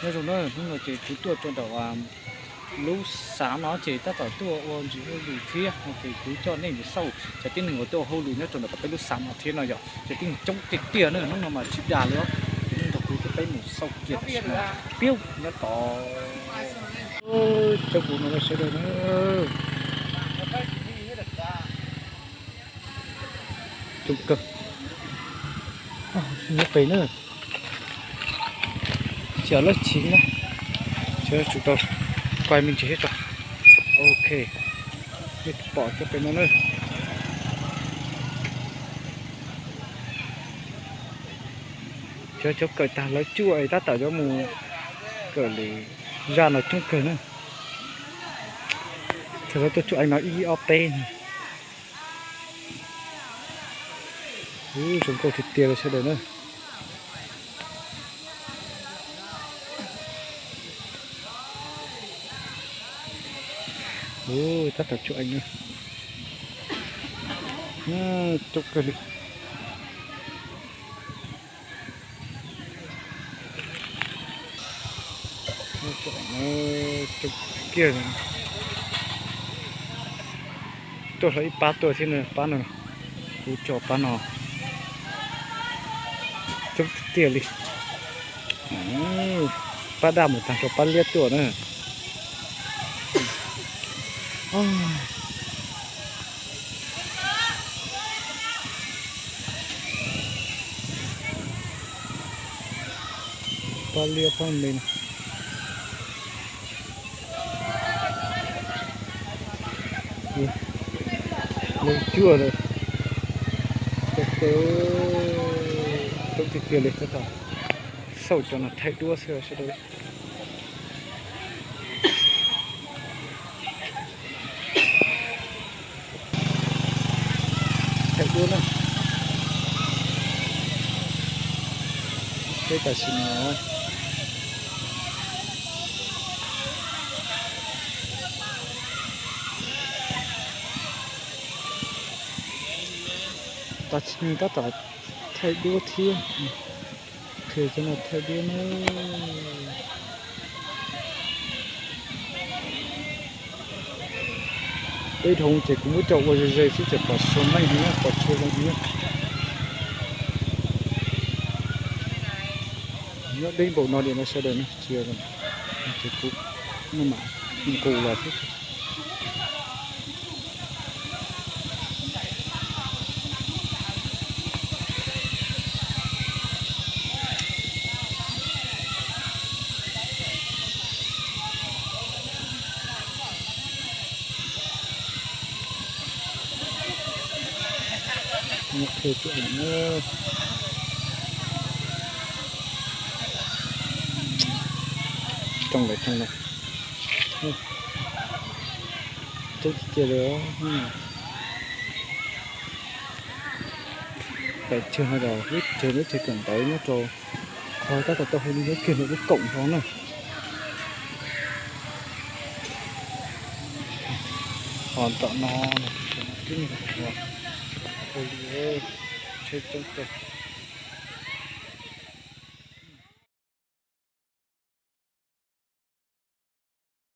Nyob zoo na, hnub no ces kuv tuaj rau ntawm lub xav no ces tab tom tuaj ua ntsis hauj lwm thiab no ces kuv coj nej mus xauj cov tib neeg uas tuaj ua hauj lwm nyob rau ntawm peb lub xav no thiab no yog cov tib neeg coob tiag tiag na. Hnub no mas tsis dag li os. Hnub no kuv coj peb mus xauj kiag tam sim no, piab nyob tod cov kuv no sawv daws na. Coob kawg. Nyob pem na. Cov lawv chiv na, cov tsum tau kuaj me ntsis thiab tso. Ok, nej pom cov pem no na. Cov, cov kawm tag lawv cuaj es tab tom yuav mus kawm lwm zaj no coob kawg na. Thaum lawv tuaj cuaj eev no ib ob peb. Ub, zoo nkauj tiag tiag li sawv daws na. Ub, tab tom cuaj eev na. Coob kawg li. Coob kiag li. Tuaj hlo ib pab tuaj thiab no, pab no, kuv tso pab no. Coob tiag tiag li. Pab daj mus tag tso pab liab tuaj na. Pab liab pab me no. Lawv cuaj lawm. Coob tiag tiag li, tab tom xauj cov no thaij duab xwb sawv daws. Thaij duab na. Peb tam sim no tas tsis tab tom thaij duab thiab. Qhia cov no thaij duab na. Peb dhau ces kuv muab coj ua ze ze xwb ces pom tshua meej heev na, pom tshua zoo heev na. Nyob deb npaum no diam no sawv daws na, tsis yog ces kuv mam nqus los xwb. Coob lawm, coob lawm. Coob tiag tiag li. Pem tsawg no los lub tsawg, lub tsawg kawm ntawv nyob rau qhov tab tom tau hauj lwm nyob kiag ntawm lub koom no na. Ho tom no twb hauj lwm, tsheb coob kawg.